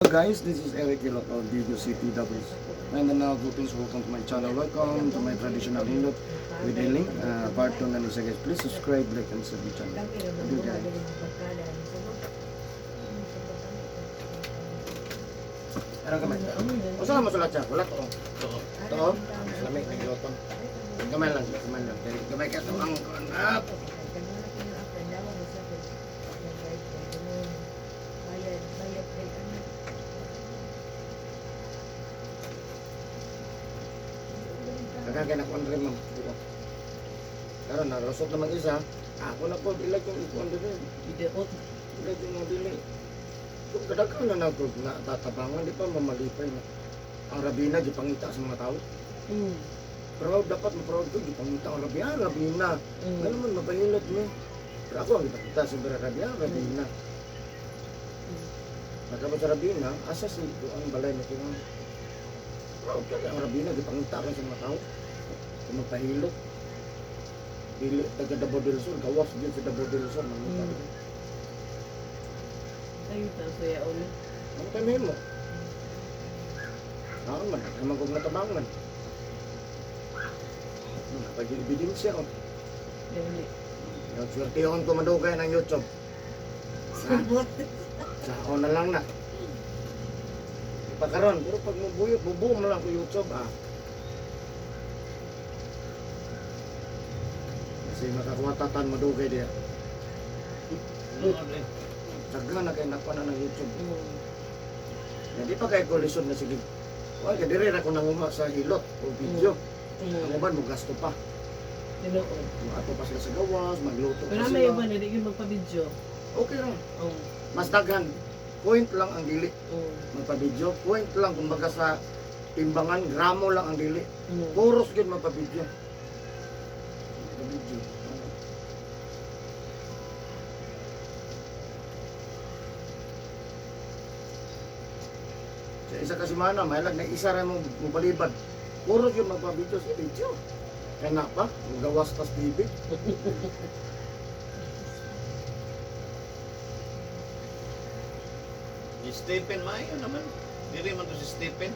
Guys, this is Eric Ilot of Video City Doubles. Mindanao, Philippines. Welcome to my channel. Welcome to my traditional hindot with a link. Part 2 na nisa, guys. Please subscribe, like, and sub my channel. Thank you, guys. Ano kamay? Usa na masulat siya? Wala to. To? Mas lamig, nagluto. Gamay lang, gamay lang. Gamay ka to ang anak. Kagagay na ko andre, ma'am. Dito. Karon narusot naman isa. Ako na po ilag yung ikuan dito. Idiot. Ilag yung mga dili. Kung kadaghan na nako na tatabangan, di pa mamalipay na. Ang Rabina gipangita sa mga tao. Proud dapat ma-proud ko gipangita ang Rabina, ah, Rabina. Ano man mapahilot mo. Pero ako ang gipangita sa Rabina, Rabina. Nagkabot sa Rabina, asa si ang balay na kinang. Proud ka ang Rabina gipangita ka sa mga tao. Kung magpahilot. Dili taga Davao del Sur, gawas gyud sa Davao del Sur mangita. Tayo ta sa ulo. Ano kay mo? Naon man, naghamang kong natabangan. Napag-ebidensya ko. Dili. Yung swertehon ko madugay ng YouTube. Sabot. Sa na lang na. Pagkaron, pero pag mubuyot, buboom lang ko YouTube, ah. Kasi makakuha tatan madugay diya. Daghan na kay nakuha na ng YouTube. Hindi pa kay kolisyon na sige. Wala kay dire ra ko nanguma sa hilot o video. Ang uban mo gasto pa. Tinuod. Ato pa sila sa gawas, magluto pa Pero may sila. iba na di gyud magpa-video. Okay lang. Oh. Mas daghan. Point lang ang dili. Magpa-video. Point lang kumbaga sa timbangan, gramo lang ang dili. Puros gyud magpa-video. Magpa-video. Ano? Sa isa ka semana, may na isa ra mo mobalibad. Puros gyud magpa-video sa video. Kaya na pa, magawas tas TV. Si Stephen, maayo naman. Dili man to si Stephen.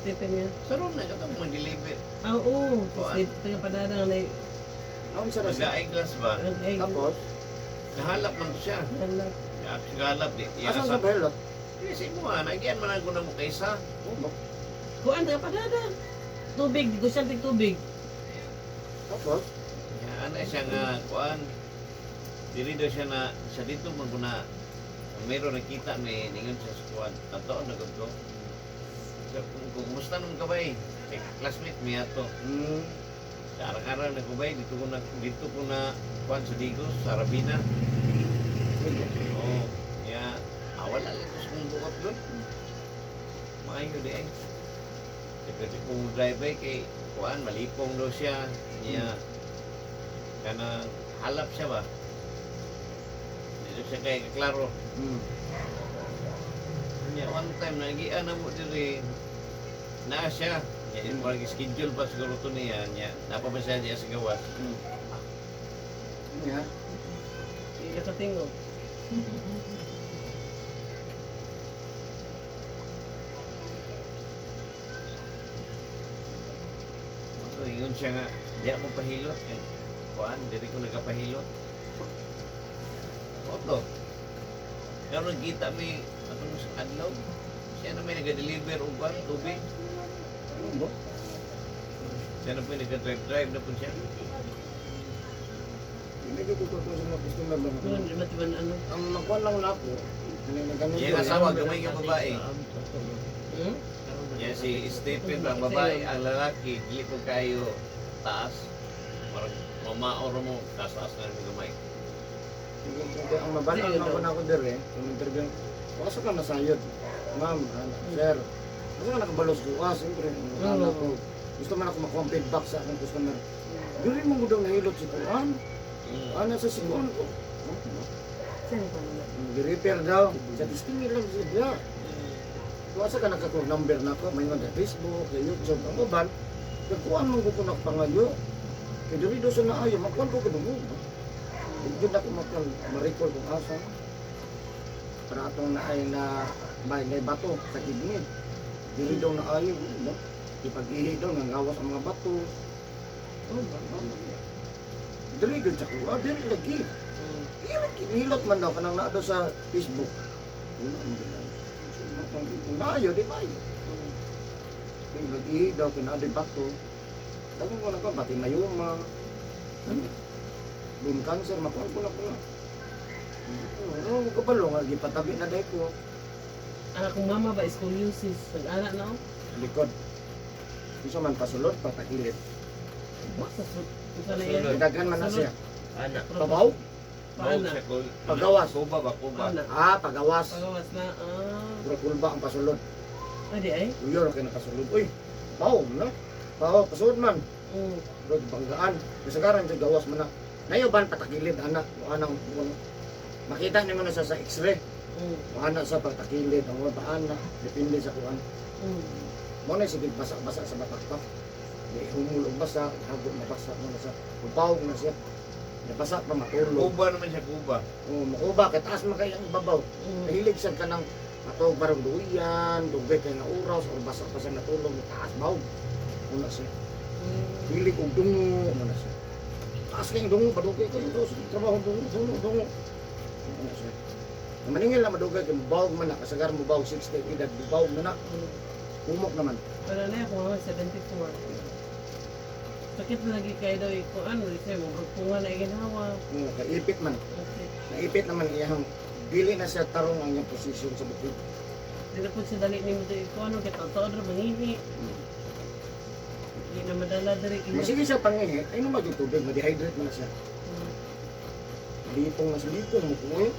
Stephen niya. Saron na katong mag-deliver. Ah, oo. Kuan. Stephen taga padadang na Naon sa ra siya? Nag-eyeglass ba? ay Tapos, Nahalap man to siya. Hala. Nahalap di. Iya asan sa sa bahilot? Dili sa imo ah. Nagyan man ako na mo kaysa. Oh, Kuan taga padadang. Tubig, di ko siya tig tubig. tapos, Ya, ana siya nga kuan. Dili daw siya na sa dito man ko na meron nakita may ningon siya sa kuan. Totoo na gud ko. So, kung kumusta naman ka bay? Kay classmate mi ato. Sa arang-arang na ko bay dito ko na kuan sa Digos, sa Rabina. Sige. Oo. Ya, ah, wala lang ko sa kong buot doon. Maayo di ay. Kasi kung drive kay kuan malipong daw siya. Niya kanang halap siya ba? Dito siya kay klaro. Niya one time nagian na mo diri na siya. Niya yung parang schedule pa siguro to niya. Niya napa ba siya diya sa gawas? Yeah. Di ka tingog. So, ingon siya nga, di ako pahilot. Eh, kuan, diri ko nagapahilot. Oto. Pero nagkita mi atong adlaw. Siya na may nag-deliver og kuan tubig. Ano ba? Siya na po nag-drive-drive na po siya. Hindi ko kukuha sa mga customer ba? Kuan di matiban ano. Ang nakuha lang na ako, ano na ganun Yan asawa, gamay nga babae. Hmm? Yan si Stephen ang babae, ang lalaki, dili ko kayo taas. Parang mamaoro mo, taas-taas na rin gamay. Ang mabalaan lang ko na ako dire, kung interview, wasa ka nasayod. Ma'am, ano, sir, asa ka nakabalos ko? Ah, siyempre, ang ko. Gusto man ako makuha ang feedback sa akong customer. Diri mo daw nahilot si Kuan. Ano sa si Kuan ko? Gi-repair daw. Sa testing lang siya diya. Kung asa ka nakakuha number na ako, may sa Facebook, sa YouTube, ang uban, nagkuhan man ko ko nagpangayo. Kaya diri daw sa naayo, makuhan ko kanungo. Hindi na ako makuhan, ma-recall kung asa. Para atong naay na May bato sa kidney. Dili daw na ayo, no? Ipag-ihi daw nga gawas ang mga bato. Oh, ba? Dili gyud sa kuha, dili lagi. Hilot man daw kanang naa daw sa Facebook. Wala man gyud na. Kung naayo, di ba ayo? Kung nag-ihi daw, kung naa daw bato. Daghan ko na ko, pati mayuma. Ano? Bone cancer, makuha ko na ko na. Ano, kabalo nga, gipatabi na dahil ko. Ang akong mama ba scoliosis? Nag-ana na oh. Likod. Gusto man pasulod, patagilid. Ba sa sa na yan? Daghan man na siya. Ana. Pabaw? Paana? Pagawas. Kuba ba kuba? Paana? Ah, pagawas. Pagawas na. Ah. Puro kulba ang pasulod. Adi ay? Uyo, kay nakasulod. Uy, baw na. Baw, pasulod man. Bro, banggaan. Kasagaran sa gawas man na. Nayo ban patakilid anak. Anang makita nimo na sa x-ray. Ana sa patakilid ang mga paana depende sa kuan. Mo na sige basa-basa sa batak pa. Di humul og basa, hago mabasa mo na sa ubaw na siya. Nabasa pa matulog. Kuba naman siya kuba. O makuba kay taas man kay ang ibabaw. Mahilig siya kanang ato barong duyan, dugay kay nga oras or basa pa siya natulog taas baw. Una siya. Hilig og dungo mo na siya. Taas kay ang dungo padugay kay ito sa trabaho dungo dungo dungo. Una siya. Maningil na madugay kay mobawg man na kasagar mo bawg 60 edad bawg na na humok naman. Pero na ako mama 74. Sakit na lagi kayo daw iko ano, kasi mo grupungan na iginhawa. Nga kaipit man. Okay. Naipit naman iyang dili na siya tarong ang iyang posisyon sa bukid. Di na po siya dali ni mo iko ano, kaya taon ra mangihi. Di na madala diri kay. Masige siya pangihi, ay naman yung tubig, ma-dehydrate man na siya. Lipong na sa lipong, mukuwi.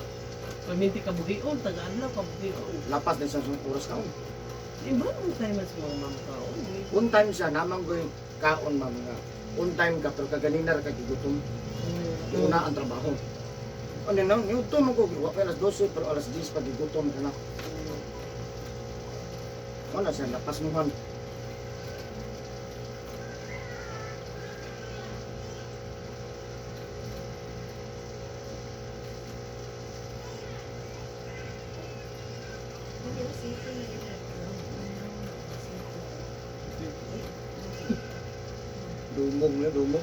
Paminti ka buhion, taga-adlaw ka buhion. Lapas din sa oras kaon. Iba mo tayo mas mga ma'am kaon. One time siya, namang ko yung kaon ma'am nga. One time ka, pero kaganina ra ka gigutom. Una ang trabaho. Ano na, niutom ko, wa pa alas 12, pero alas 10 pag gigutom ka na. Wala siya, lapas mo man. Dumog na, dumog.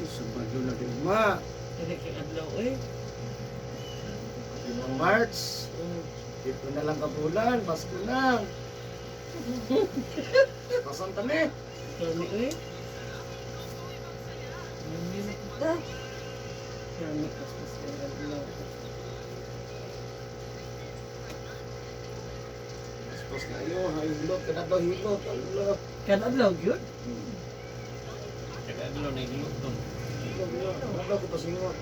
Ay, Sabado na din ma. Dili kay adlaw eh. Limang March. Dito na lang kabulan, Pasko lang. Pasan tani. Kami eh. Kami kaskas kay adlaw. Pasko kayo, hilot, kada daw hilot. Allah. Kada adlaw gyud. Kaya ano na iluto. Hilot, hilot. Kada daw ko pasingot.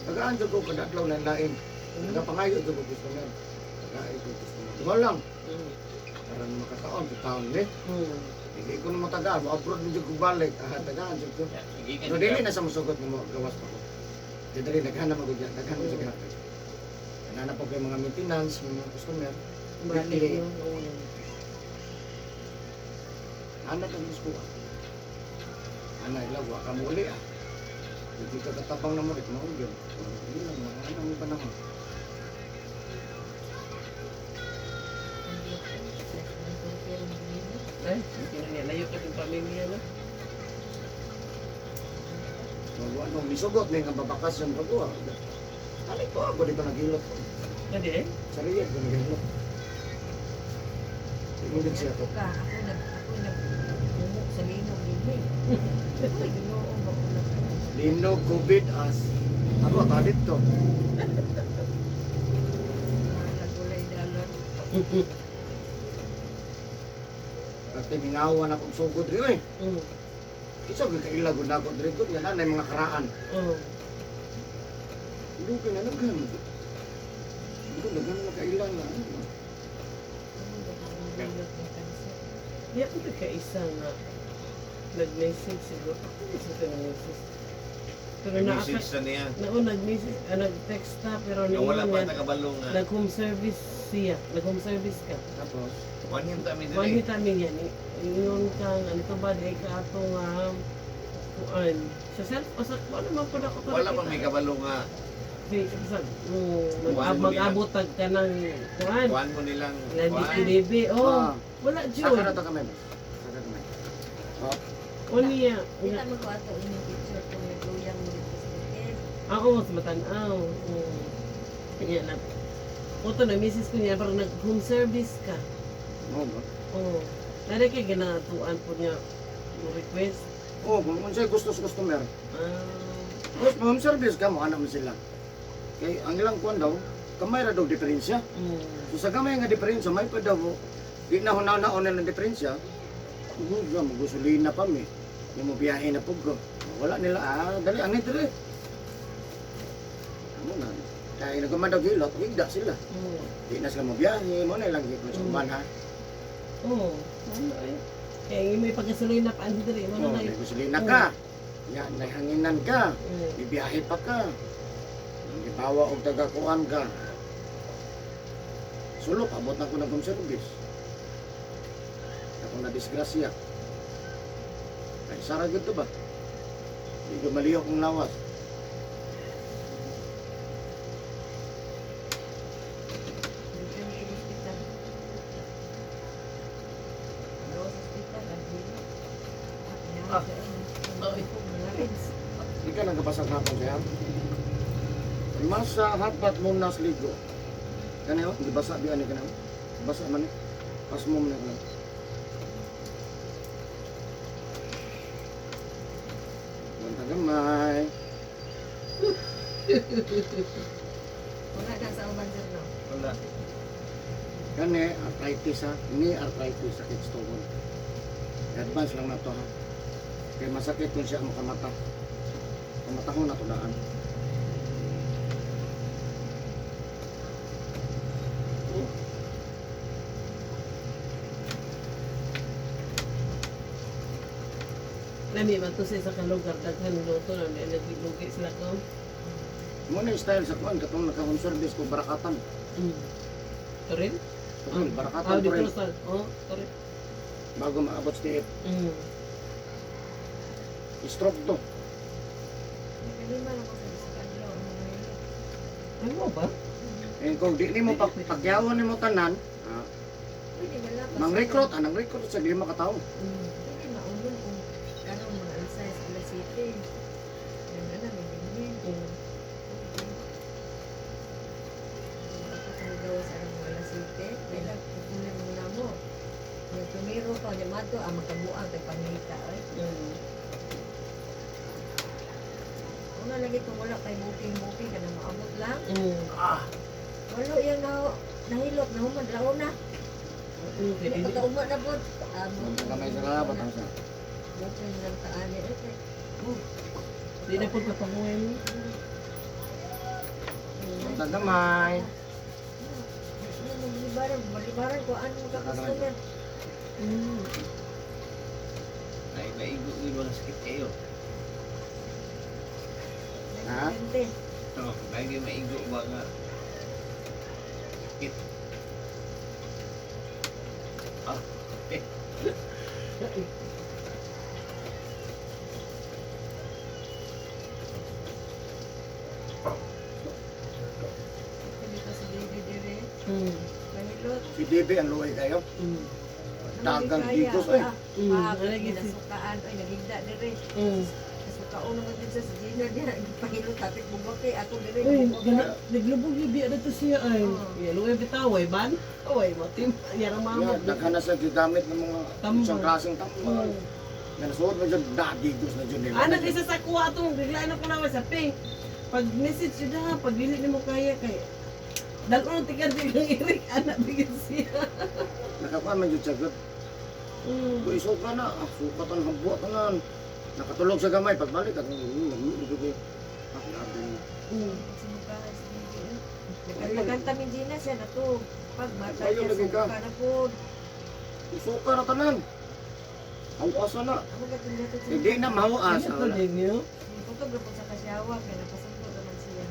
Tagaan jud ko kada adlaw na lain. Nagapangayo jud ko customer. Tagaan ko customer. Duha lang. Aron makataon, taon ni. Hindi ko na matagaan, mo abroad na jud ko balik. Ah, tagaan jud ko. Sige ka. Pero dili na sa musugot nga mo gawas pa ko. Kaya dili daghan na magud daghan mo sa gihapon. Nana po kay mga maintenance, mga customer. Balik Weekly. no. Ana ka gusto ko. Ana ila wa ka muli ah. Hindi ka katabang na mo rit mo yun. Hindi lang mga ana mo panahon. Ay, hindi layo ka ng pamilya no. Wa no misugot ni nga babakas yung bago ah. Alay ko ako dito naghilot. Kadi eh. Sa Riyadh ko naghilot. Tingin siya to. Ka, ako nag umo sa linog din eh. Uy, Ginoo ba ko na. Linog COVID as ako talit to. Nagulay dalan. Pati mingawan akong sugod rin eh. Isa gyud kaila gud nako diri gud nga na mga karaan. Oh. Hindi ko na naghan. Hindi ko naghan na kaila na. Ano. Hilot ng kanso. Di ako kaisa nga nag-message siguro. Ako gusto ko nag-message. Pero Nag-message naaka, sa niya. nao nag-message, nag-text na pero Nga wala niingon pa nga nakabalo nga. nag-home service siya. Nag-home service ka. Tapos, Kuan yung tami Kuan diri. hita mi yan. Ingon ka nga nito ba di ka ato nga kuan. Sa self o sa kuan naman po na ako Wala pa may kabalo nga. Di sa Kuan mo nila. mag-abot tag ka ng kuan. Kuan mo nilang Landi kuan. kinibi. Oh, Ah. wala saka jud. na to kami. Boss. Saka kami. Oh, O niya. Kita mo ko ato inyong picture kung nagluyang mo dito sa bukid. Ako mas matanaw. Oo. Kanya na. Oto na misis ko niya parang nag home service ka. mo ba? Oo. Nari kay ginatuan po niya mo request. Oh, kung unsay gusto sa customer. Ah, Tapos home service ka mo ana man sila. Kay ang ilang kuan daw, kamay ra daw diferensya. So sa gamay nga diferensya, may pa daw di na hunaw-naon na ng diferensya. Gusto mo gasolina pa mi. Yung mo biyahe na pug ko. Wala nila dali ani dire. Amo na. Kay nagkuman daw gilot, gigda sila. Di na sila mo biyahe, mo na ilang gikon sa uban ha. Oo. Ano eh. Kaya yung may pagkasulay na pa Andre, mo na Oh, na. may gasolina ka. Ya, nahanginan ka. Bibiyahe pa ka. Gibawa og tagakuan ka. Sulok, abot na ko ng home service. Ako na disgrasya. Ay, sara gito ba? Hindi ko maliyok ang lawas. Dito yung hospital. Gawa sa hospital, ang hilot. Ah, Hindi ka nagkabasag hapon siya. Masa hatbat mo nas ligo. Kani oh, gibasa biya ni kani. Oh. Basa man ni. Pas mo man ni. Banta gamay. Wala na sa uban sir no. Wala. Kani arthritis ha, ni arthritis sakit sa tuhod. Advance lang na to ha. Kay masakit kung siya makamata. Kamatahon na to daan. Lami ba to sa isa ka lugar daghan luto na may naglugi sila ko. Mo na style sa kuan katong naka-home service ko barakatan. Turin? Turil, barakatan Ah, dito turil sa oh, turin. bago maabot sa tiip. Stroke to. Nakalima lang ko sa isa ka adlaw ang mga hilot. Ano ba? Eh kung di nimo pagyawan nimo tanan, Pwede malapas. mang recruit, anang recruit sa 5 ka tawo. Pwede maulon kung karon mga alas 6, alas 7. Yan na may dinhin. Ako kung gawa sa anong mga alas 7, may lang kukunin mo na mo. Yung tumiro pa, yung mato, ang magkabuang kay pangita. Ay. Una lagi kung wala kay booking-booking ka na maabot lang. Walo yung na, nahilot, nahuman, lao na. Okay. Hindi pagkauma na po. Bantang gamay sila, batang sa. Booking lang taani. Okay. Di na po papanguhin mo. Bantang gamay. Maglibaran, maglibaran ko ano ka customer. Ay naigo ni mga sakit kayo. Ha? Nagpente. Oh, lagi maigo ba nga. Sakit. Ah, eh. Hindi ko si Baby dire. Mahilot. Si Debe ang luoy kayo. Dagang digos eh. Ah, Ano gid si- nasukaan ay nagigda dire. Nasukaon naman din sa si Gina diha pahilot tapik bugok kay ako dire. Uy, gana, naglubog yung biya na to siya ay. Oo. Ya, luoy bitaw, ay ban. Oy, matim. Yara Ya, mama. daghan na sa gigamit ng mga Tambal. isang klaseng tambal. Nga nasuod mo dyan, dadigos na dyan nila. Anak isa sa kuha atong bigla na ko naman sa ping. Pag message yun na, pag dili nimo kaya kay Dalo nang tikan di kang irik anak bigyan siya. Nakakuan man dyan sagot. Kung isuka na, suka tan habuat tanan. Nakatulog sa gamay, pagbalik, at grabe na. Sinukahan si Baby. Nagkanta min Gina siya na to. Pag mata Ayaw, niya lagi ka. suka na po. Suka na tanan. Hawasa na. Ako gatong gatong sa Hindi na mahuas. Ano to din yun? Photographer sa kasyawa kay napasugpo naman siya.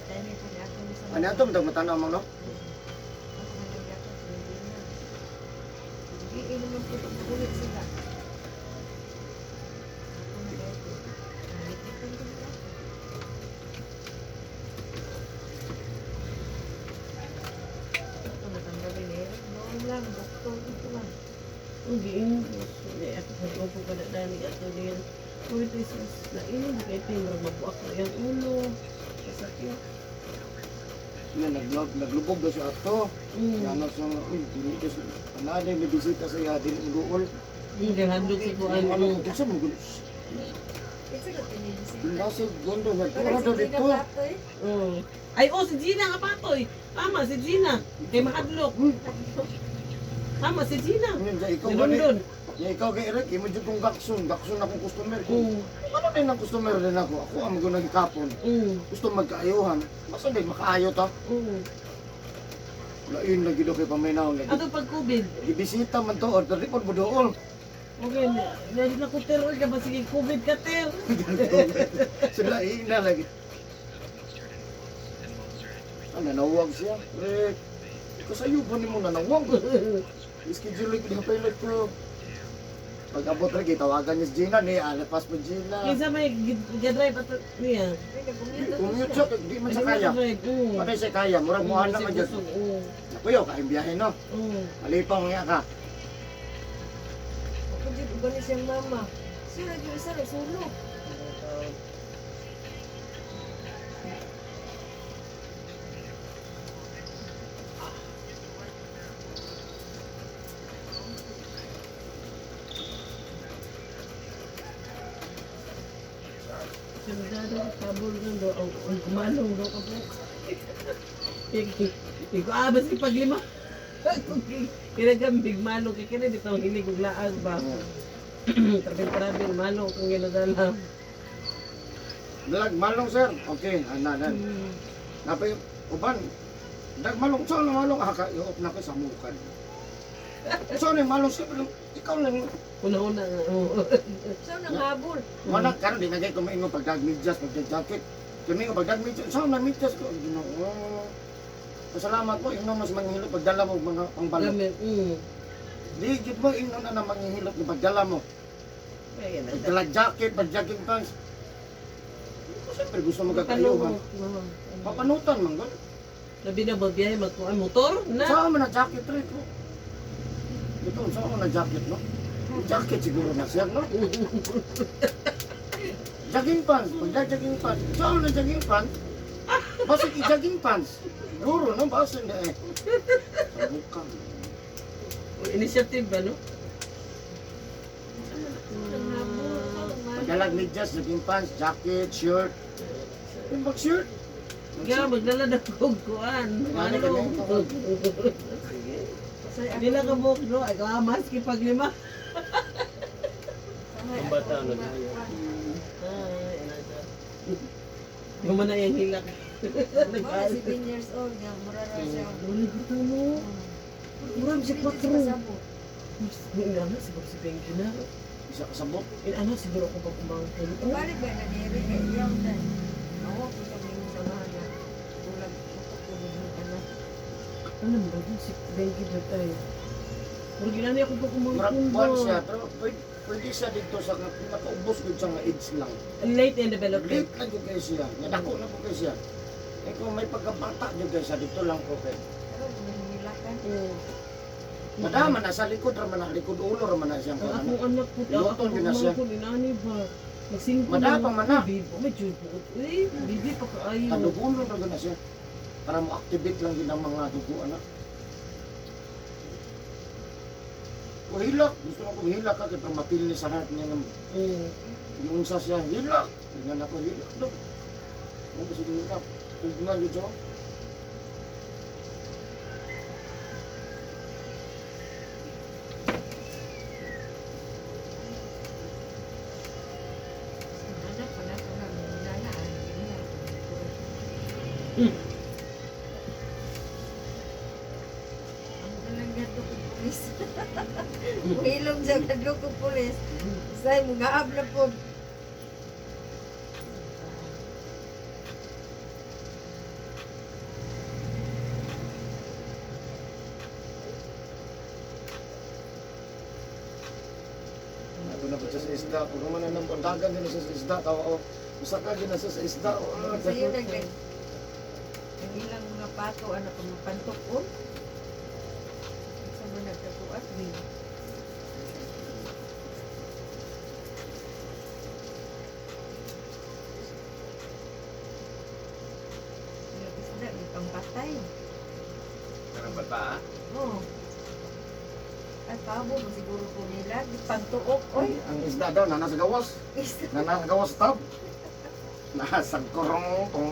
Dahil may pud ako sa Ano ato matag matanaw mo no? Ako man lang gatong sa hindi na. Hindi naman po pag naulit sila. Ako na gato. Nalikitan ko sila. Ito natanggalin eh. Noon lang, doktor ito lang. Ang giingon ko. Hindi ako sa upo pa na dani ato din. Uy, Jesus, lain kay timur mabuak na yung ulo. Masakit. Nga naglubog na siya ato. Ano sa uy dili ka sa anade may bisita sa iya dili muduol. Kay handog sa kuan. Ano sa mo It's a good thing. Nasa gondo nga Pero dito si Gina dito. Plato eh. Oh. Ay, oh, si Gina nga patoy. Tama, si Gina. Kay mahadlok. Tama, si Gina. Ngayon, sa ikaw Si gani. London. Ya ikaw kay Eric, imo jud kong gakson, gakson akong customer ko. Ano din ang customer din ako? Ako ang mga nagkapon. Gusto magkaayuhan. Basta din makaayo ta. Lain lagi do kay paminaw lagi. Ato pag COVID. Gibisita man to or pero di pod moduol. Okay, dahil na ko ter, oy, ka ba sige COVID ka ter. Sila ina lagi. Ah, nanawag siya. Rick, kasayo ba nimo nanawag? Schedule ko di pilot ko. Pag abot rin, tawagan niya si Gina ni, alapas mo Gina. Kinsa may gadrive ato niya. Ay, nag-commute Commute siya, di man siya kaya. Mm. Patay siya kaya, murag mo anak ka dyan. Nakuyo, kain biyahe no. Malipang nga ka. Ako dyan, uban ni siyang mama. Siya lagi isa, nagsulok. Sundado kabol na do ang kumalong do ka po. Iko ah basi paglima. Kinagambig malong kay kini bitaw hilig og laag ba. Travel travel malong kung ginadala. Dalag malong sir. Okay, ana nan. Napay uban. Dag malong sa malong ah ka iop na ko sa mukan. So ni malong sir, pero ikaw lang Una-una nga. Oo. So, nanghabol. wala karon di na kay kumaingon pag dag medyas, pag dag jacket. Kami ko pag dag medyas, sa na medyas ko. Ginoo. Pasalamat mo ingnon mas manghilot pagdala mo mga pangbalot. Gamit. Di gid mo ingnon na manghihilot ni pagdala mo. Kaya na. Pagdala jacket, pag jogging pants. Siyempre gusto mo kagayuhan. Papanutan man gud. Labi na ba biyahe magkuan motor na. Saan man na jacket rin ko? Ito, saan man na jacket, no? Jacket siguro na siya, no? Jogging pants, pag jogging pants. Saan na jogging pants? Basta i-jogging pants. Siguro, no? Basta hindi eh. Sa mukha. Initiative ba no? Nanghabol. So, nanghabol. Pagdalag medyas, jogging pants, jacket, shirt. Yung mag-shirt. Kaya magdala na kog kuan. Magdala ka Malong. na Sige. Pasay ako. Hindi na kabuk no, ay kamas kipag lima. Sahay Ang bata, ako, ano, Ay, ano siya. Yung man na yung hilak. Mga 7 years old nga, mura ra siya. Wala dito mo. Mura siya Dili kwatro. siya pasabot. Ano, siguro si Benji na. Isa kasabot. Eh, ano, siguro ako pag umangkol. Oh, Balik ba na diri kay iyang dan. Ako po sa mga samahan na kulang matutulog ng anak. ano ba yun? Si Benji ba tayo? Mura ginani ako pag Murag umangkol buwan ba? siya, pero pwede siya dito sa nakaubos gud siya nga age lang. Late in development. Late lang jud kayo siya. Nga dako na po kayo siya. Eh kung may pagkabata jud kayo siya dito lang ko kay. Pero nahihilakan. Madama na sa likod ra man na likod ulo ra man na siyang Ang ano. akong anak po, ang Luto akong yun na siya. umangkol, inani ba? Magsingko Madapa man na. Bibi, medyo buot. Eh, bibi pa kaayo. Tadugulo ra gud na siya. Para mo activate lang gid ang mga dugo ana. O hilak, gusto ko hilak ka kay para mapil ni sa heart niya nga yung sa siya hilak. Tingnan ako hilak do. Mo gusto ko hilak. Ugna gyud siya. Anak pa na ko na nana ang ganyan. Ang talang gato ko pulis. Muhilom siya kadlok og pulis. Say mugaab na po. Ato na po siya sa isda. Kung man na ang dagan din siya sa isda, tawa o. Usaka din na siya sa isda. O, ah, Sayo nag ang ilang mga pato ano pamapantok on. Sa mga nagkatuat din. Yung isda, may pampatay. Kanang bata ah. Oo. Ay, pabo mo siguro po nila. Di Pantuok, oy. Ang isda daw, na nasa gawas. Isda. Na nasa gawas tab. Nasa korong tong.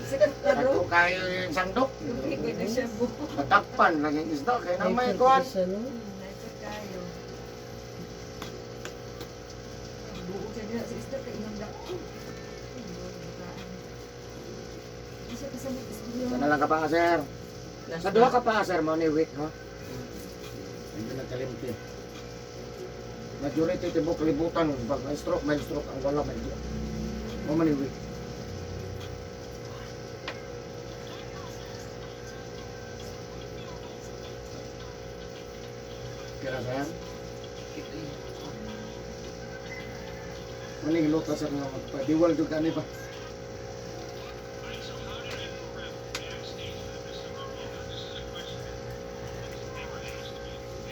Sa kataro. Ako kayo yung sandok. Tubig ko na siya buo. Natakpan lang yung isda. Kaya na may kuwan. Siya, no? Nasa kayo. Buo siya dira sa isda kay iyang dako. Di siya kasama isda. Sana lang ka pa, sir. Sa duha ka pa, sir, mo ni week, ha? Hindi nagkalimti. Majority tibok kalibutan, pag may stroke, may stroke, ang wala, may mo man ni week. Kira sir? Maning luta sir nga magpadiwal jud ani ba?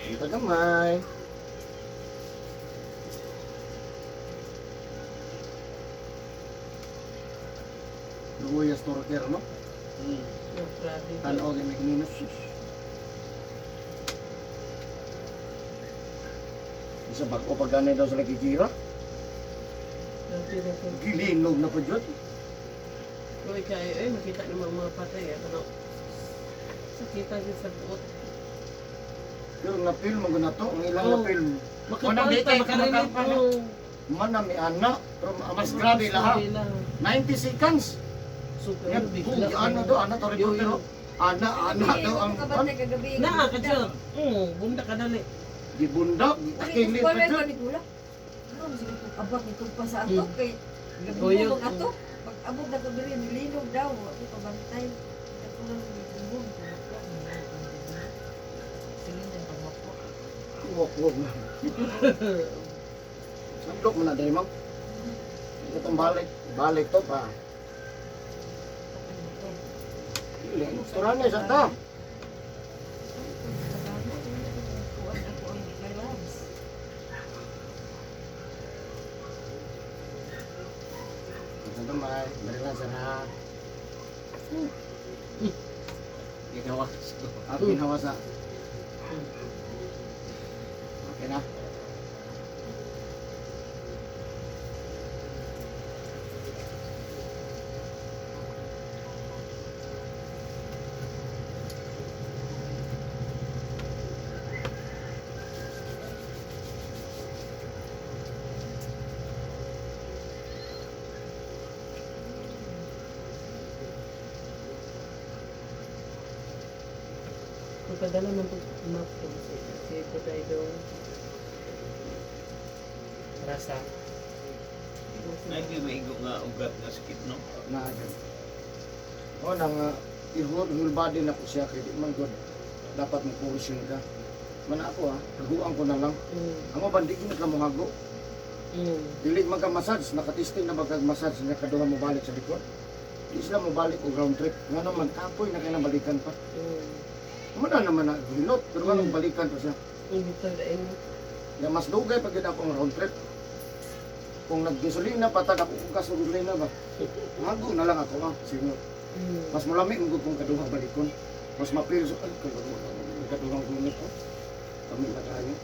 Ang tagamay. Luya storker no? No, grabe. Tanaw kay may minus. Isa bag-o pag ganay daw sila kikira. Grabe na po. Gilinog na po dyan. Uy, kayo, eh, makita ni mga mga patay. Eh, ano? Sakita din sa buot. Pero na-film mo na to. Ang ilang Oh. na-film. Makapal dito, ta, makarelate makapal. mo. Man na may anak. Pero mas grabe lahat. 90 seconds. Super, Yan, bigla. boom, ano do, ano to, reporter. Yo, yo. Ana, ana daw ang kabat na kagabi. Naa ka dyan. Bunda ka dali. Gibundak, Uli, takilid ko pa dyan. ni Kula. Ano siguro kung abak ni pa sa atok kay gabi Uyog. mo atok. Pag abot na ko diri nilinog daw, ako pabantay. Ako lang gibong. Sige na pagmapok. Wok, wok na. Sandok mo na dali, ma'am. Itong balik, balik to pa. Dili, turane sa ta. Ako ang may labs. Ito may, dali lang sa na. Ginawa ko. Ang ginawa sa. Okay na. Magpadala ng pag-map ko si si Puday daw. Rasa. Lagi maigo nga ugat nga sakit no. Na dyan. O nang i-whole whole body na ko siya kay di man good. Dapat mo portion ka. Man ako ha, haguan ko na lang. Amo bandig na ka mo hago. Dili man ka massage, nakatisting na ba kag massage nga kaduha mo balik sa likod. Di sila mo balik og round trip. Nga naman kapoy na kay balikan pa. Muna naman na hilot, pero kanang balikan pa siya. Ang bitaw dahil. Ya mas dugay pag yun ako ang round trip. Kung naggasolina pa ta ako gas og gasolina ba. Hago na lang ako ah, sino. Mas mulami mo gud kung kaduha balikon. Mas mapil sa ay kaduha ko nito. Kami na kayo.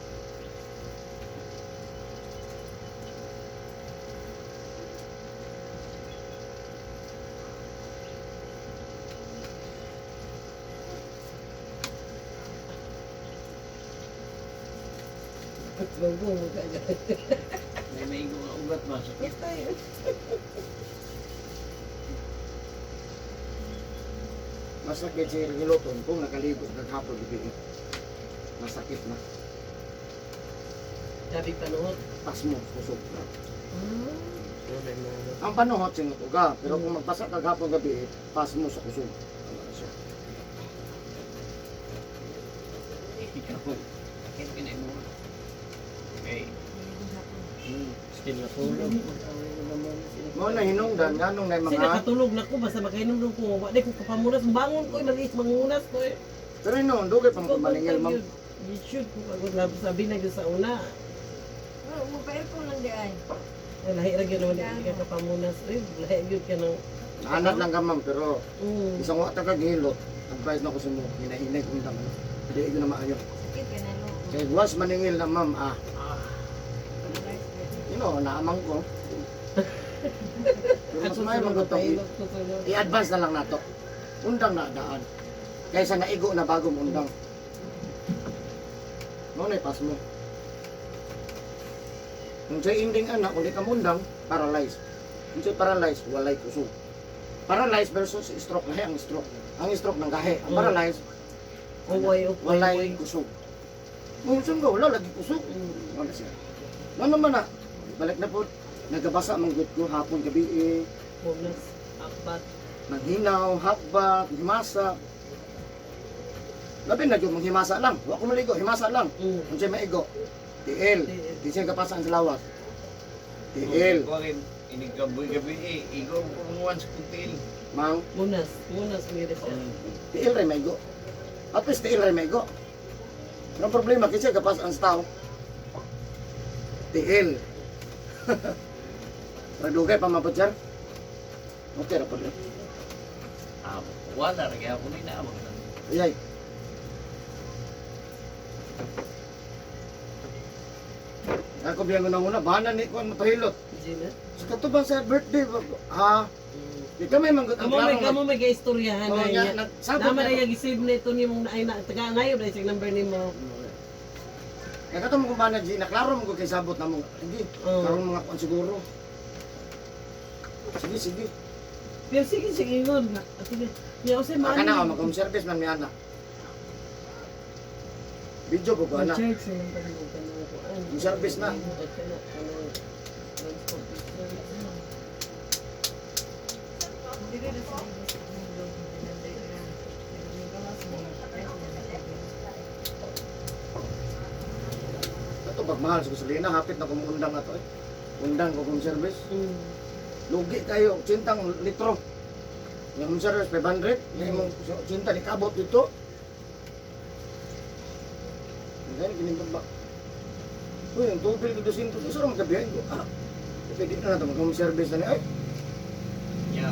Bago mo ka dyan. May maigo nga ugat ba sakit. Patay. Mas sakit sa hiloton kung nakaligo kaghapon gabi. Masakit na. Gabi panuhot. Pasmo, kusog. Ah. Ang panuhot, singot uga. Pero kung magbasa ka gapon gabi, pasmo sa kusog. Ano na siya? Ikaw. Sakit ka na mo. Okay. Still natulog. Mao na hinungdan, nganong na Kasi mga. nakatulog na ko, basta makainom ko. Wa di ko kapamunas. Bangon ko, maliis, mangunas ko eh. Pero noon, dugay pa maningil, ma'am. You should ko kagod lab sabi na gyud sa una. Oh, mo pa-aircon lang di ay. Ay, lahi ra gyud naman di ka kapamunas. Uy, lahi gyud ka ng Naanad lang ka, ma'am, pero isang wa ta ka gihilot, advice na ko sa mo, hinahinay kong dang ano. Hindi ko na maayo. Sakit ka na no. Kay was maningil na, ma'am, ah, naamang ko. Pero mas may magutong, i-advance na lang nato. Undang na daan. Kaysa naigo na bagong undang. Mao na pas mo. Kung sa'y ending anak, kung di ka mundang, paralyzed. Kung sa'y paralyzed, walay kusog. Paralyzed versus stroke. Lahi ang stroke. Ang stroke ng gahe. Ang paralyzed, Uway, uway, walay uway. kusog. Kung saan ka, wala lagi kusog. Wala siya. Ano naman na, balik na po, nagabasa ang gut ko hapon gabi eh, Munas, akbat. naghinaw, hakbat, himasa. Labi na yung manghimasa lang. Wa ko maligo, himasa lang. Kung siya maigo, tiil. Di siya kapasaan sa lawas. Tiil. Kuha kay inig gabi gabi eh. Igo ko kumuhan sa kuntil. Mang, Munas, munas gyud siya. tiil rin maigo. At least tiil rin maigo. Pero ang problema, kasi kapasaan sa tao, tiil. Radugay pa mapod, sir. Okay, rapod. Ah, wala ra gyapon ni na abang. Ayay. Ako bilang ko na una, bahanan ni ko ang mapahilot. Gina. Sa katubang sa birthday, ha? Di kami manggut ang Kamo may klaro. kamo may gaistoryahan Oo, na nga, niya. nagsabot Naman na- na yung gisave na ito nimong na ay na taga ngayon na isang number nimo. Kaya mo kung ba na Gina, klaro mo kung kay sabot na mo. Hindi, Oo. karon mga kuan siguro. Sige, sige. Pero sige sige ingon. Sige. Ya usay Aka na, man. mag-home service man mi ana. Video po ko ana. Charge na lang pag mo kanang kuan. Yung service na. Dili na sa mundo. Pero may gawas mo. Ato pag mahal sa gasolina, hapit na kumundang ato eh. Undang ko home service. Lugi kayo, 80 litro. Yung home service, 500. Yung imong 80, di kabot dito. Ganyan, ginintong ba? Uy, ang tubig ko 200, isa rin magkabiyahin ko. Ah, pwede na nato mag-home service na ni. Ay, Nya.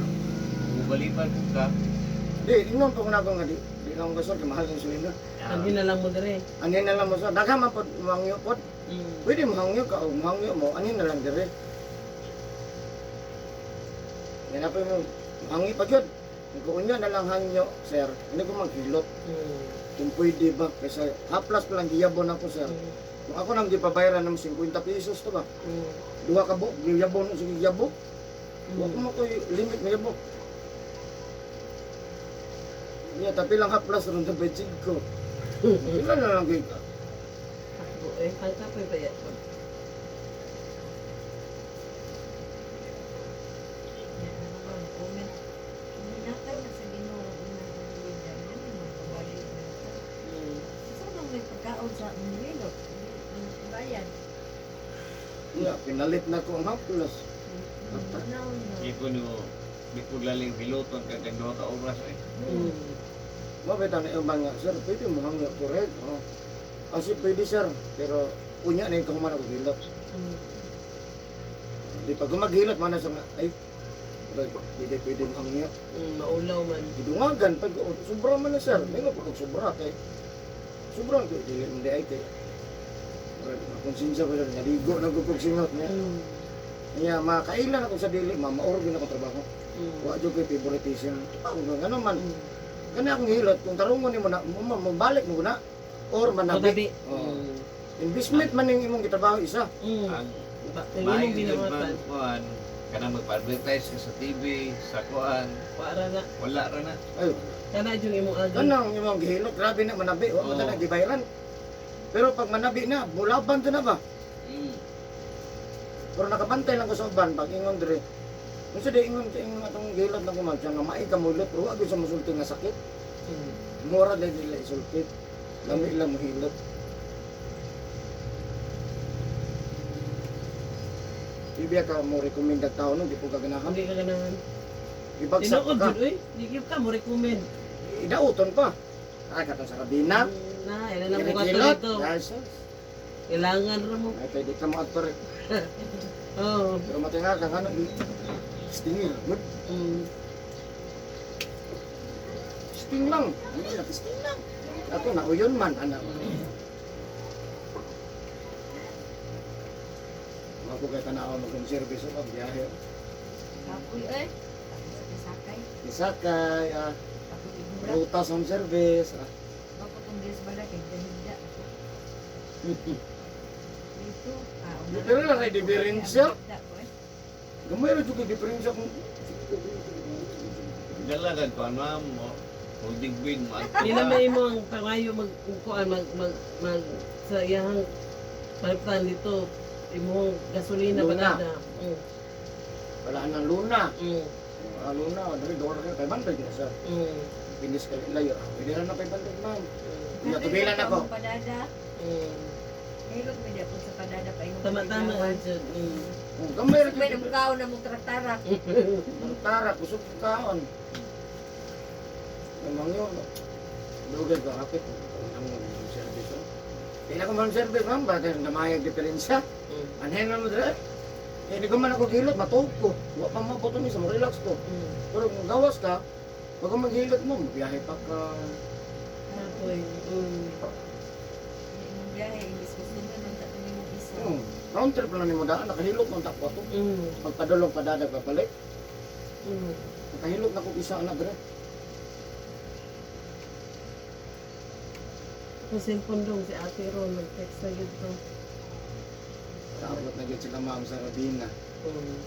Mubalibad ko ka. di, inon po ko na ako nga di. Di lang ko sir, kay mahal yung gasolina. Ang na lang mo dire. Anin na lang mo sir, daghan man pod mangyo pod. Pwede mahangyo ka o mahangyo mo, anin na lang dire. Yan na po yung hangyo pa yun. Nagkuunya na lang hangyo, sir. Hindi ko maghilot. Kung pwede ba, kasi haplas pa lang giyabon ako, sir. Kung ako nang gipabayaran ng 50 pesos to ba? Duha ka buok, giyabon, sige giyabo. Wa ko mo ko'y limit na yabo. Niya, tapi lang haplas ron sa bedsheet ko. Pila na lang kita. Ako eh, pangkapoy pa yan. Comment. Minatag na sa Ginoo unang leader. Ano mo pabalik na ito? Saan ang may pagkaon sa Manililot? Bayan. Niya, pinalit na ko ang haplas. Tanaw na. Di ko no di ko laling hiloton kag kag duha ka oras eh. Mabait na yung mga, sir, pwede mo hangyo correct. Oh. Asi pwede, sir, pero unya na yung kahuman ako hilot. Di pag gumaghilot man na sa mga, ay, di pwede mo hangyo. Maulaw man. Gidungagan, pag oh, sobra man na, sir, may nga pag sobra kay, sobra ko, dili mo di ay kay, makonsensya ko sir, naligo na ko kog singot niya. Niya, makailan ako sa dili, ma, maorgan ako trabaho. Wa jud ko'y favoritism. Ako nga ano man, kani akong hilot, kung tarungon nimo na, mabalik mo na, or manabi. Manabi. Oh. Investment man yung imong gitrabaho isa. Ang Ang imong maayo jud binuhatan. man kuan kanang magpa-advertise ka sa TV, sa kuan, Para na. wala ra na. Ay, Kana yung imong agi. kanang imong gihilot, grabe na manabi, wa man Oo. na gibayaran. Pero pag manabi na, bulaban to na ba? Pero nakabantay lang ko sa uban pag ingon dire. Unsa di ingon ingon atong gilot na kumal siya nga maig ka mulot pero wa gyud sa musulti nga sakit. Mura dahil nila isulti. Lami lang mohilot. Ibiya ka mo recommend ang tao no, di po ka ganahan. Hindi ka ganahan. Ibagsak Tinuod ka. jud oy. Di gyud ka mo recommend. Idauton pa. Ay, katong sa kabina. Na, ila na mo kato Hilot. dito. Ay, sus. Kailangan ra mo. Ay, pwede ka mo adto rin. Oo. Pero matinga ka nga, stingir. Good. Sting lang. Ano sila? Sting lang. Ako, nauyon man, anak. Ako kay tanaw mag-service o biyahe. Kapoy eh. Sakay-sakay. Isakay, Kapoy igura. ruta sa home service. Bakit kung Diyos bala kay gahigda ako. Dito. Ah, Pero lang ay diferensya. Higda ko eh. Gamay ra jud kay diferensya kung Dala kag kuan ma'am mo. Holding bin mo. Pila may mo ang pangayo mag kuan mag mag, mag sa iyahang palitan dito imong gasolina Luna. banana. Wala nang luna. Ah, luna, dali dollar ka 500 na sir. Pinis ka layo. Pwede ra na 500 ma'am. Iya, tubilan ako. Padada. Nahilot mo di sa padada pa imong Tama-tama paglawan. ang jud. Oh, gamay ra May jud. namukao na mong traktara. Tara, kusog kaon. Namang yun. Dugay ka, kapit. Ang home service. Oh. Kaya ko home service, ma'am, ba? Dahil namayag diferensya. Anhen man mo dre. Eh, di ko man ako gilot, matuog ko. Wa pa mabuto ni sa mo, relax ko. Pero kung gawas ka, pag maghilot mo, biyahe pa ka. Apoy. Imong biyahe imbis customer man ta imong isa. Round trip lang ni mo daan, nakahilot man takbo to. Pagpadulong padadag pabalik, nakahilot na kong isa anak dre. Ang cellphone dong si Ate Ron nag-text na gyud to. Kaabot na gyud sila ma'am sa Rabina. Mm.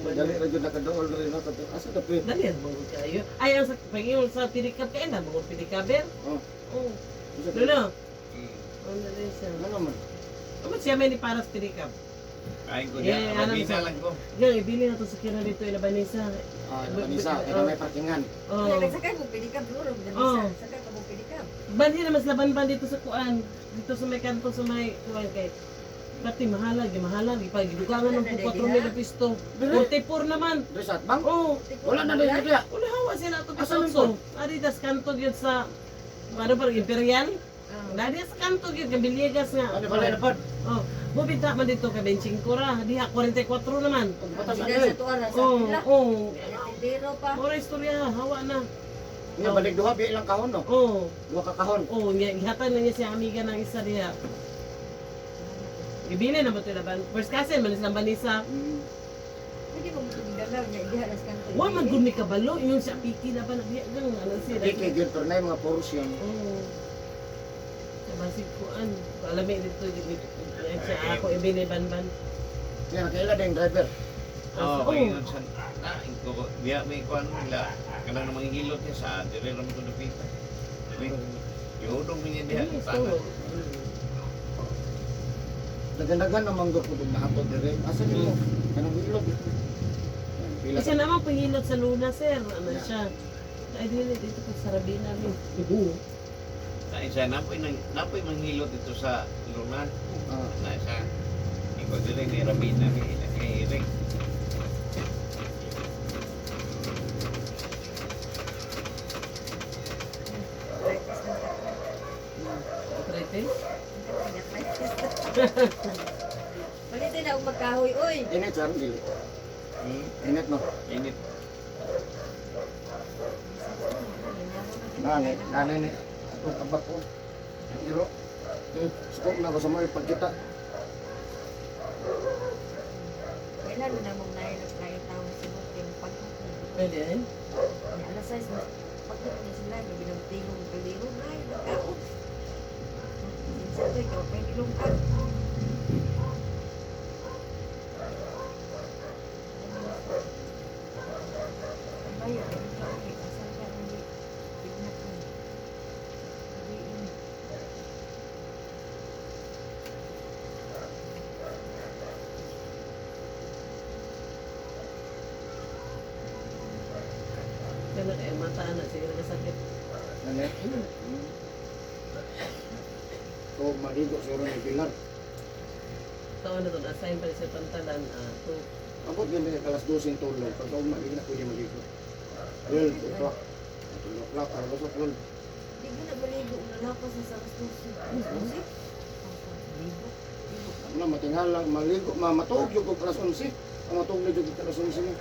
Dali ra gyud nakadool rin no. Asa ka pre? Dali ang mga kayo. Ay, ang sa pag-iwan sa pinikab kayo na, mga pinikaber. Oh. Oh. Asa ka? Lolo. Ano rin siya? Ano man? Ano siya may ni para sa pinikab? Kain ko Yeah, diya. alam Rabina sa- lang ko. Gang, ibili na to sa kira dito ilabanisa. Ah, Labanisa, kaya may parkingan. Oh. Nagsakay mo pinikab duro, Oh. sakay ka mo pinikab. Banhi naman sila banban dito sa kuan. Dito sa may kanto sa may kuan kay. Pati mahalag, mahalag. Ipag dugangan ng po 4,000 na pisto. 44 naman. Dre sa atbang? Oh. Wala na dre dre. Wala hawa sila ito Asa man pisto. Adidas kanto gyud sa ano parang Imperial. Dadi sa kanto gyud kay Villegas nga. Ano pala na pod? Oh, bubita man dito kay 25 ra, diha 44 naman. Patas Dito ano sa tuara sa Oh, pila. oh. Tindero pa. Ora istorya, hawa na. Nya balik duha bi ilang kahon no. Oh, Duha ka kahon. oh, nga gihatan na niya siya amiga ng isa diha. Ibili na ba ito laban? First cousin, manis lang banisa. Pwede mo mo dalaw niya diha las kanto. Wa man gud ni kabalo, ingon siya piki na ba diha gang ano siya. Di kay gyud pero na mga portion. Oh. Basig kuan. Alami dito siya ako ibili banban. Nya nakaila ding driver. Oh, Oh. paingon sa na ko diya may kuan nila. Kanang namang hilot niya sa dire ra mo to dapita. Dili. Yudong niya diha Yes, sa tanan. oh. Dagan-dagan na manggap ko na ato dire. Asa nimo? Kanang hilot. Yan, Pila Kasi naman panghilot sa Luna, sir. Ano Yeah. siya? Ay, dili, dito po sa Rabina. Mi. Na isa napoy nang napoy manghilot dito sa Luna. Ah, Na isa. Ikaw dire ni Rabina ni kay Eric. Practice lang ta. Arthritis? Palitin na akong magkahoy, oy. Init sir, dili. Init no. Init. Nani, nani ni. Atong kabak ko. Iro. Sukop na ko sa mga pagkita. Kailan mo na mong nailap na yung tao sa bukin pag Pwede eh? alas 6 pagkita niya sila binamtigong kaliro ay nagkaon. Minsan to ikaw pa nilungkag. Bayo, ikaw ay asal ka ang tignak mo. Sabihin. na kay mata na sige nagkasakit. Ano? So, maligo siguro ni Pilar. Taon na to assign pa sa pantalan to Abot ganda kay alas 12 yung tulog. Pagka ugma, di na pwede maligo. 12 o'clock. 12 o'clock, alas 12. Di ko na maligo. Nalapas na sa alas 12. Alas 12? Ligo. Ligo ka. Ano, matingala, maligo, ma matuog yung kog alas 11. Ang matuog na yung alas 11 mo.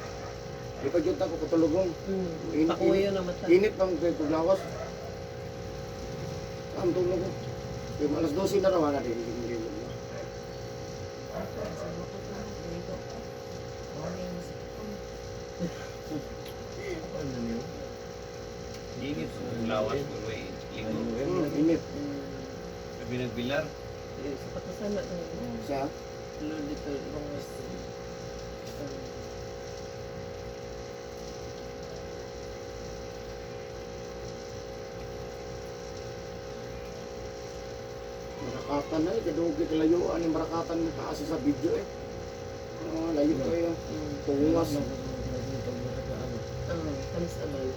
Di pa jud ako katulogong. Init, Pakuyo na mata. Init pang kay kog lawas. Ang tulog ko. Yung alas 12 na raw na din, hindi maligo na. Ako, sa buto ko na, ligo ko. Mao na yung masakit. Ano niyo? Init ang lawas ko way ligo. Init. Sabi nagbilar. Eh, sa patasan na to. Sa Lord dito ibang mas. Marakatan na eh, kadugi kalayuan yung Marakatan mo taas sa video eh. Ah, layo kayo. Tungas. Ah, kamis amal.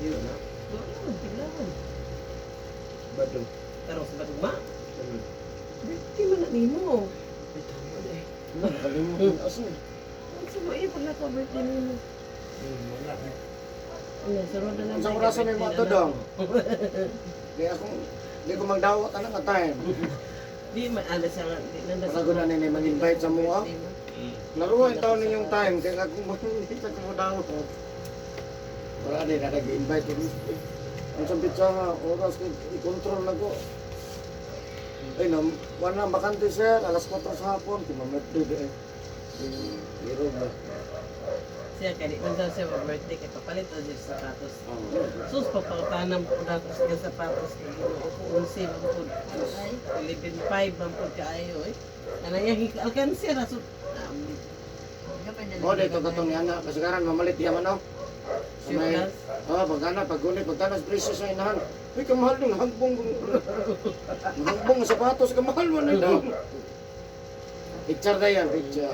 Yun na. Doon, tiglawan. Bado. Pero sa batugma, birthday man na nimo. Ay, tama na eh. Wala, nakalimutan. Asa eh? Ang sa mga pag naka birthday nimo. Wala eh. Ano, sa road na lang. Ang sa orasan may mga dong. Di akong, di ko magdawat anang ka time. Di man ala siya nga, di nanda Para ko na nini mag-invite sa mua. Laruan yung taon ninyong time, kaya kung hindi sa kumudawat. Wala din, na nag-invite. Ang sampit sa nga, oras, kay i-control na ko. Ay, na, wala na, bakante sir, alas 4 sa hapon, kung mamerte di eh. Pero ba? Siya kay di man daw siya mag-birthday kay papalit o siya sapatos. Oh. Sus papatanam ko na ko siya sapatos kay Ginoo ko 11 man pud. 11.5 man pud kaayo eh. Ana yang alkansi ra so Gamay na lang. Oh, dito katong niya na, kasi karan mamalit diya man oh. Sa may, oh, pagkana, paggulit, pagtanas presyo sa inahan. Uy, kamahal nung hagbong. Hagbong ang sapatos, kamahal man na daw. Picture na yan, picture.